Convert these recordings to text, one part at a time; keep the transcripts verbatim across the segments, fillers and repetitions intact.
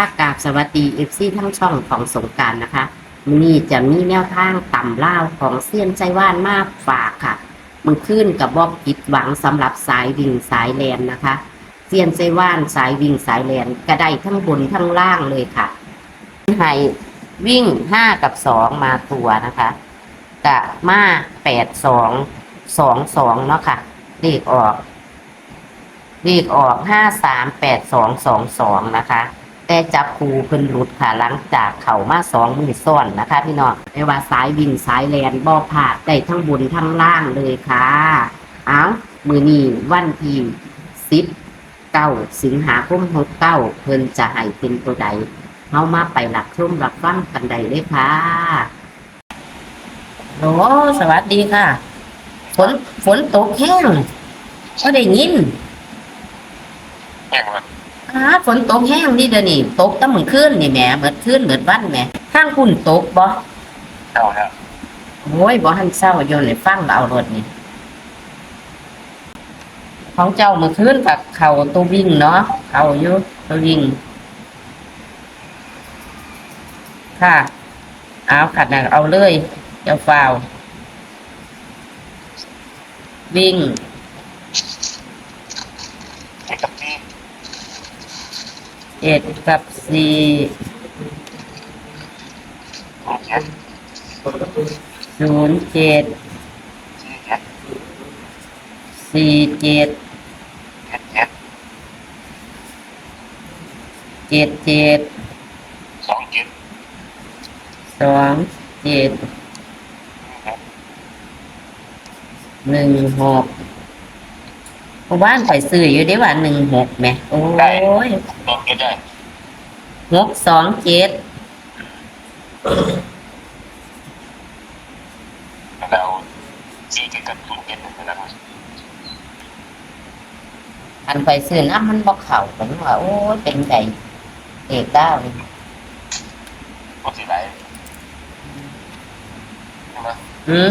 ค่ะ กราบสวัสดี เอฟซี ทั้งช่องของสงกรานต์นะคะ มื้อนี้จะมีแนวทางตำลาวของเซียนไชว่านมาฝากค่ะ มื้อคืนก็บ่ผิดหวังสำหรับสายวิ่งสายแล่นนะคะ เซียนไชว่านสายวิ่งสายแล่นก็ได้ทั้งบนทั้งล่างเลยค่ะ ให้วิ่งห้ากับสองมาตัวนะคะ ก็มาแปดสอง สองสอง เนาะค่ะ เลขออก เลขออก ห้าสามแปดสองสองสอง นะคะ แต่จับคู่เพิ่นหลุดค่ะ หลังจากเข้ามาสองมื้อซ้อนนะคะพี่น้อง แต่ว่าสายวิ่งสายแล่นบ่พลาด ได้ทั้งบนทั้งล่างเลยค่ะ เอา มื้อนี้วันที่สิบเก้า สิงหาคม หกเก้า เพิ่นจะให้เป็นตัวใด เฮามาไปรับชมรับฟังกันได้เลยค่ะ โอ้ สวัสดีค่ะ ฝน ฝนตกแฮง บ่ได้ยิน แฮงวะ อ้า ฝนตกแฮงนี่เดี๋ยวนี้ ตกแต่มื้อคืนนี่แหม เบิดคืนเบิดวันแหม ทางคุณตกบ่ เซาแล้ว โอ้ย บ่ทันเซาอยู่นี่ ฟังเอาโลดนี่ ของเจ้ามื้อคืนก็เข้าตัววิ่งเนาะ เข้าอยู่ตัววิ่ง ค่ะ เอา คันนั้นเอาเลย เจ้าฟ้าว วิ่ง เจ็ดกับสี่ เจ็ดกับสี่ ศูนย์เจ็ด ศูนย์เจ็ด สี่เจ็ด สี่เจ็ด เจ็ดเจ็ด เจ็ดเจ็ด สองเจ็ด สองเจ็ด หนึ่งหก หนึ่งหก เมื่อวานข้อยซื้ออยู่เด้ว่า หนึ่งหก แหม โอ้ย ได้ สองเจ็ดได้ หกสองเจ็ด แล้วสี่เจ็ดกับศูนย์เจ็ดนี่นะ อันข้อยซื้อนำมันบ่เข้า ข้อยว่า โอ้ย เป็นไง เลขลาวนี่ บ่สิหลาย ใช่ไหม หือ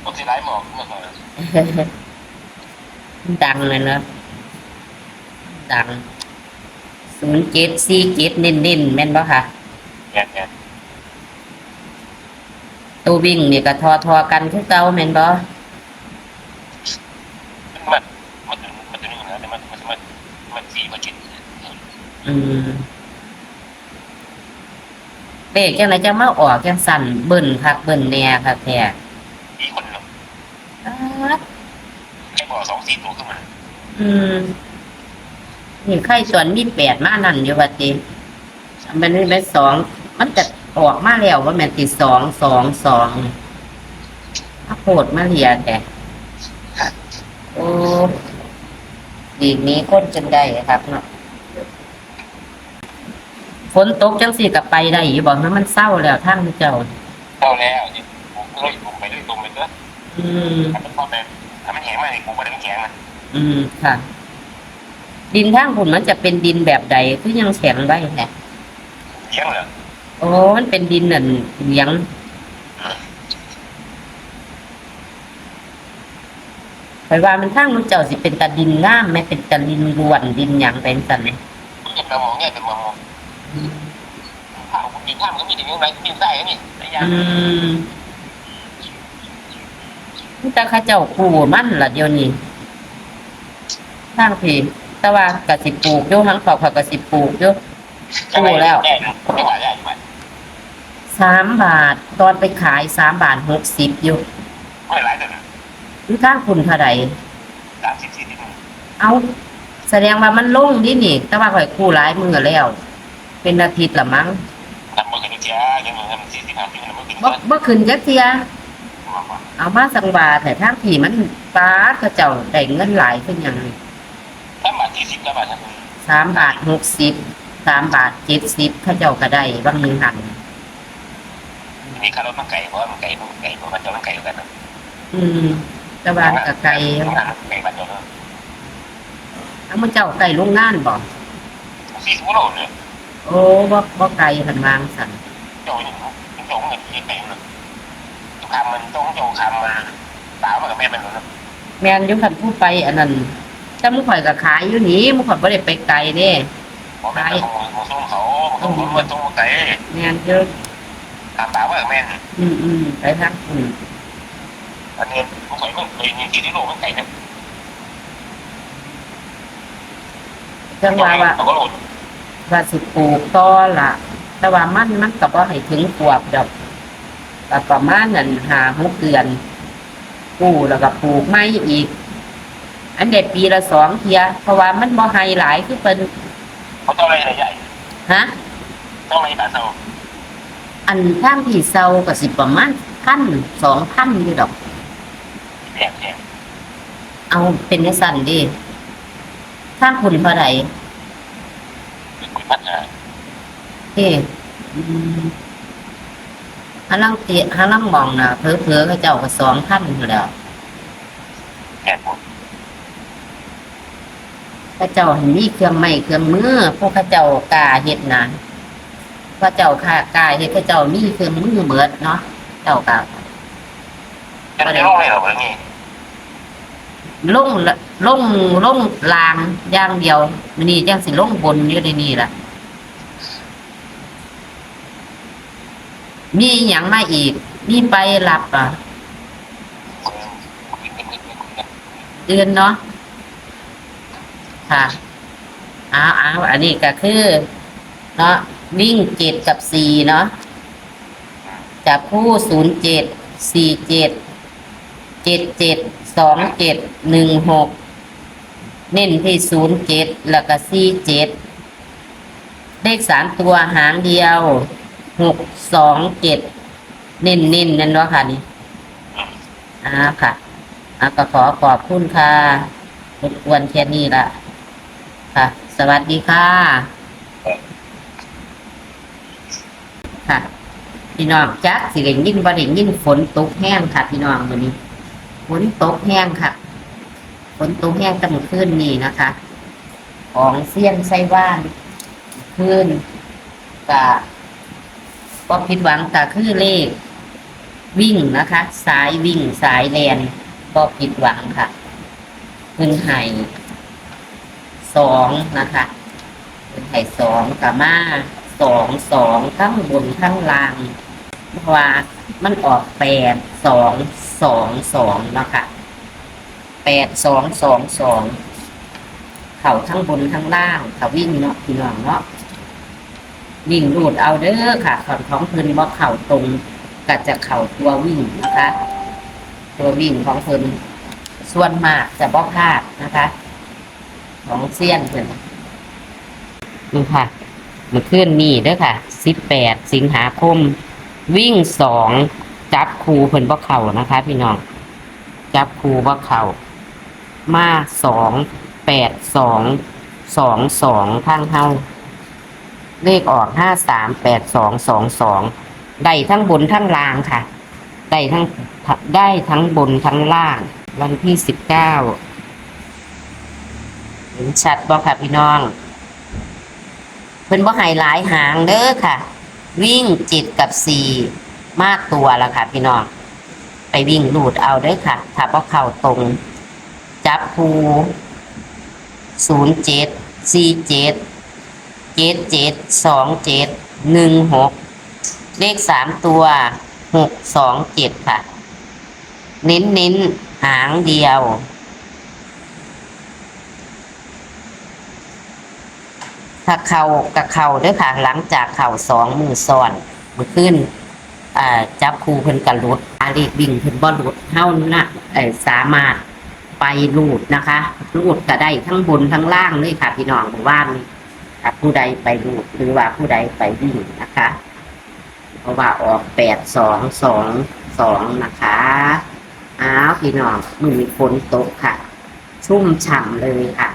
บ่สิหลายหมอกเมื่อก่อน ดังเลยเนาะ ดัง ศูนย์เจ็ด สี่เจ็ด เน้นๆ แม่นบ่คะ แม่นๆ ตัววิ่งนี่ก็ทอๆ กันคือเก่าแม่นบ่ มัน มัน มัน มัน มัน มัน มัน มัน สี่ มัน เจ็ด อืม เลขจังได๋จังมาออกจังซั่น เบิ้ลคักเบิ้ลแน่คักแท้ มีคนเนาะ ป๊าด แค่บอกสองสี่ตัวขึ้นมา อืม นี่ไข่ส่วนมีแปดมานั่นอยู่ว่าติ มันนี่แม่นสอง มันก็ออกมาแล้วว่าแม่นติ สองสองสอง มาโพดมาเหลียแท้ โอ้ หลีกหนีคนจนได้คักเนาะ ฝนตกจังซี่ก็ไปได้อยู่บ่ หรือมันเซาแล้วทางเจ้า เซาแล้วนี่ ผมก็เลยผมไปด้วยตรงไปเถอะ อืม ถ้ามันเข้าไป ถ้ามันแข็งมากนี่ผมก็ได้มันแข็งนะ อืม ค่ะ ดินทางพุ้นมันจะเป็นดินแบบใด คือยังแข็งไว้แท้ เหลียงเหรอ โอ้ มันเป็นดินนั่นเหลียง ข้อยว่ามันทางหมู่เจ้าสิเป็นตาดินงามแหม เป็นตาดินล้วนดินหยังไปจั่งซั้นแหม มันจะมองเนี่ยเป็นมอง ข้าวผมกินข้าวมันก็มีแต่เรื่องไรกินไส้นี่หลายอย่าง อืม มีแต่เขาเจ้ากู้มันล่ะเดี๋ยวนี้ ทางพี้ แต่ว่าก็สิปลูกอยู่ ทางเขาเขาก็สิปลูกอยู่ กู้แล้ว ได้นะ ไม่ไหวแล้ว ไม่ไหว สามบาท ตอนไปขายสามบาทหกสิบอยู่ ไม่หลายเด้อ อยู่ทางพุ้นเท่าใด สามสิบ สี่สิบ เอ้า แสดงว่ามันลงเด้นี่ แต่ว่าข้อยกู้หลายมื้อแล้ว เป็นอาทิตย์ละมั้ง มันบ่ขึ้นจักเทื่อ ยังบ่ทันสี่สิบ ห้าสิบ มันบ่ขึ้น บ่ บ่ขึ้นจักเทื่อ บ่ บ่ เอามาสังว่าแท้ ทางพี้มัน ป๊าด เขาเจ้าได้เงินหลายคือหยังนี่ สามบาทสี่สิบ สามบาท สามบาทหกสิบ สามบาทเจ็ดสิบ เขาเจ้าก็ได้ บางมื้อหั่น มีค่ารถมันไกลบ่ มันไกลบ่ มันไกลบ่ มันจะมันไกลกันเนาะ อืม แต่ว่าก็ไกล โรงงานมันไกลบ้านเจ้าเนาะ แล้วหมู่เจ้าใกล้โรงงานบ่ สี่สิบกิโลเนี่ย โอ้ บ่ บ่ไกล คันว่าจั่งซั้น เจ้าอยู่ เจ้าเงินเฮ็ดไปเนาะ ข้ามมัน เจ้า เจ้าข้ามมัน ตามมันก็แม่นมันเนาะ แม่นอยู่ คันผู้ไปอันนั้น แต่หมู่ข้อยก็ขายอยู่นี่ หมู่ข้อยบ่ได้ไปไกลเด้ บ่แม่น ขาย แต่ของ ของส่งเขา ของส่งเขา อืม มาส่งไกล แม่นอยู่ ตามปากว่าแม่น อืม อืม ไปทางอื่น อันนี้ของข่อยมัน ข่อยนี่ที่ที่โลกมันไกลเนี่ย จังว่าว่า เขาก็โลด ว่าสิปลูกต่อล่ะ แต่ว่ามัน มันก็บ่ให้ถึงขวบดอก ก็ประมาณนั้น ห้าหกเดือน กู้แล้วก็ปลูกใหม่อีก อันใดปีละสองเทื่อ เพราะว่ามันบ่ให้หลายคือเพิ่น เขาเจ้าไร่ใหญ่ ฮะ เจ้าไร่ตาเจ้า อันทางที่เช่าก็สิประมาณพัน สองพันอยู่ดอก แพงแพง เอาเป็นจั่งซั้นเด้ ทางคุณเท่าใด๋ หนึ่งหมื่นห้าพัน เอ้ อืม หาลางเตีย หาลางหม่องน่ะ เผลอๆ เขาเจ้าก็สองพันพู้นแหล้ว แม่นบ่ เขาเจ้าหั้นมีเครื่องไม้เครื่องมือ พวกเขาเจ้ากล้าเฮ็ดน่ะ เขาเจ้ากล้า กล้าเฮ็ด เขาเจ้ามีเครื่องมือเบิดเนาะ เจ้าก็ เฮ็ดในโรงเลยเหรอ เบิ่งนี่ ลงละ ลง ลงล่างอย่างเดียว มื้อนี้จั่งสิลงบนอยู่ในนี่ล่ะ มีหยังมาอีก มีไปรับอ่ะ อื่นเนาะ ค่ะ เอา เอา อันนี้ก็คือ เนาะ วิ่งเจ็ดกับสี่เนาะ จับคู่ ศูนย์เจ็ด สี่เจ็ด เจ็ดเจ็ด สองเจ็ด หนึ่งหก เน้นที่ ศูนย์เจ็ด แล้วก็ สี่เจ็ด เลขสามตัวหางเดียว หกสองเจ็ด เน้นๆ นั่นเนาะค่ะนี่ อ่าค่ะ อ่า ก็ขอขอบคุณค่ะ รบกวนแค่นี้ละ ค่ะ สวัสดีค่ะ ค่ะ พี่น้อง จักสิได้ยินบ่ได้ยิน ฝนตกแฮงค่ะ พี่น้อง มื้อนี้ ฝนตกแฮงค่ะ ฝนตกแฮงแต่มื้อคืนนี้นะคะ ของเซียนไชว่าน คืน ก็บ่ผิดหวัง ก็คือเลขวิ่งนะคะ สายวิ่ง สายแล่น บ่ผิดหวังค่ะ เพิ่นให้ สอง นะคะ เพิ่นให้ สอง ก็มา สองสอง ทั้งบนทั้งล่าง เพราะว่ามันออก แปดสองสองสอง เนาะค่ะ แปดสองสองสอง เข้าทั้งบนทั้งล่าง ถ้าวิ่งเนาะ พี่น้องเนาะ วิ่งรูดเอาเด้อค่ะ คันของเพิ่นบ่เข้าตรง ก็จะเข้าตัววิ่งนะคะ ตัววิ่งของเพิ่น ส่วนมากจะบ่พลาดนะคะ ของเซียนเพิ่น นี่ค่ะ มื้อคืนนี้เด้อค่ะ สิบแปด สิงหาคม วิ่งสอง จับคู่เพิ่นบ่เข้านะคะ พี่น้อง จับคู่บ่เข้า มา สองแปดสอง สองสอง ทางเฮา เลขออก ห้าสามแปดสองสองสอง ได้ทั้งบนทั้งล่างค่ะ ได้ทั้ง ได้ทั้งบนทั้งล่าง วันที่ สิบเก้า เห็นชัดบ่คะพี่น้อง เพิ่นบ่ให้หลายหางเด้อค่ะ วิ่ง เจ็ด กับ สี่ มาตัวละค่ะพี่น้อง ไปวิ่งรูดเอาเด้อค่ะ ถ้าบ่เข้าตรง จับคู่ ศูนย์เจ็ด สี่เจ็ด เจ็ดเจ็ด สองเจ็ด หนึ่งหก เลขสามตัว หกสองเจ็ด ค่ะ เน้นๆ หางเดียว ถ้าเข้าก็เข้าเด้อค่ะ หลังจากเข้าสองมื้อซ้อน มื้อคืน อ่า จับคู่เพิ่นก็หลุด อ่า เลขวิ่งเพิ่นบ่หลุด เฮานะ เอ่อ สามารถไปรูดนะคะ รูดก็ได้ทั้งบนทั้งล่างเลยค่ะพี่น้อง มื้อวานนี้ ถ้าผู้ใดไปรูด หรือว่าผู้ใดไปวิ่งนะคะ เพราะว่าออก แปดสองสองสอง นะคะ อ้าว พี่น้อง มื้อนี้ฝนตกค่ะ ชุ่มฉ่ำเลยค่ะ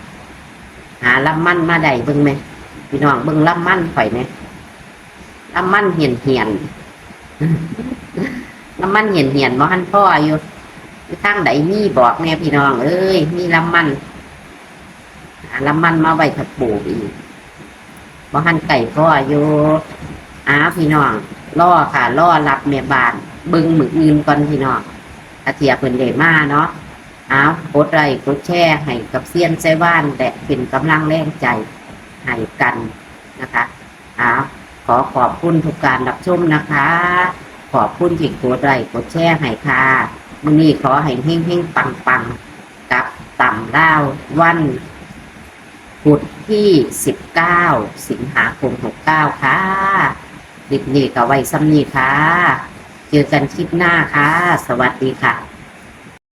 หาลำมันมาได้เบิ่งแหม พี่น้อง เบิ่งลำมันข่อยแหม ลำมันเหี่ยนๆ ลำมันเหี่ยนๆ บ่ทันพออยู่ อยู่ทางใดมีบอกแหน่พี่น้องเอ้ย มีลำมัน หาลำมันมาไว้ถ้าปลูกอีก บ่ทันใกล้พออยู่ อ้าว พี่น้อง รอค่ะ รอรับแม่บ้าน เบิ่งมื้ออื่นก่อนพี่น้อง ถ้าเทื่อเพิ่นได้มาเนาะ อ้าว กดไลค์ กดแชร์ให้กับเซียนไชว่าน และเป็นกำลังแรงใจ ให้กันนะคะ อ่า ขอขอบคุณทุกการรับชมนะคะ ขอบคุณที่กดไลค์กดแชร์ให้ค่ะ มื้อนี้ขอให้เฮงๆ ปังๆ กับตำลาววันพุธที่สิบเก้า สิงหาคม หกเก้า ค่ะ คลิปนี้ก็ไว้ส่ำนี้ค่ะ เจอกันคลิปหน้าค่ะ สวัสดีค่ะ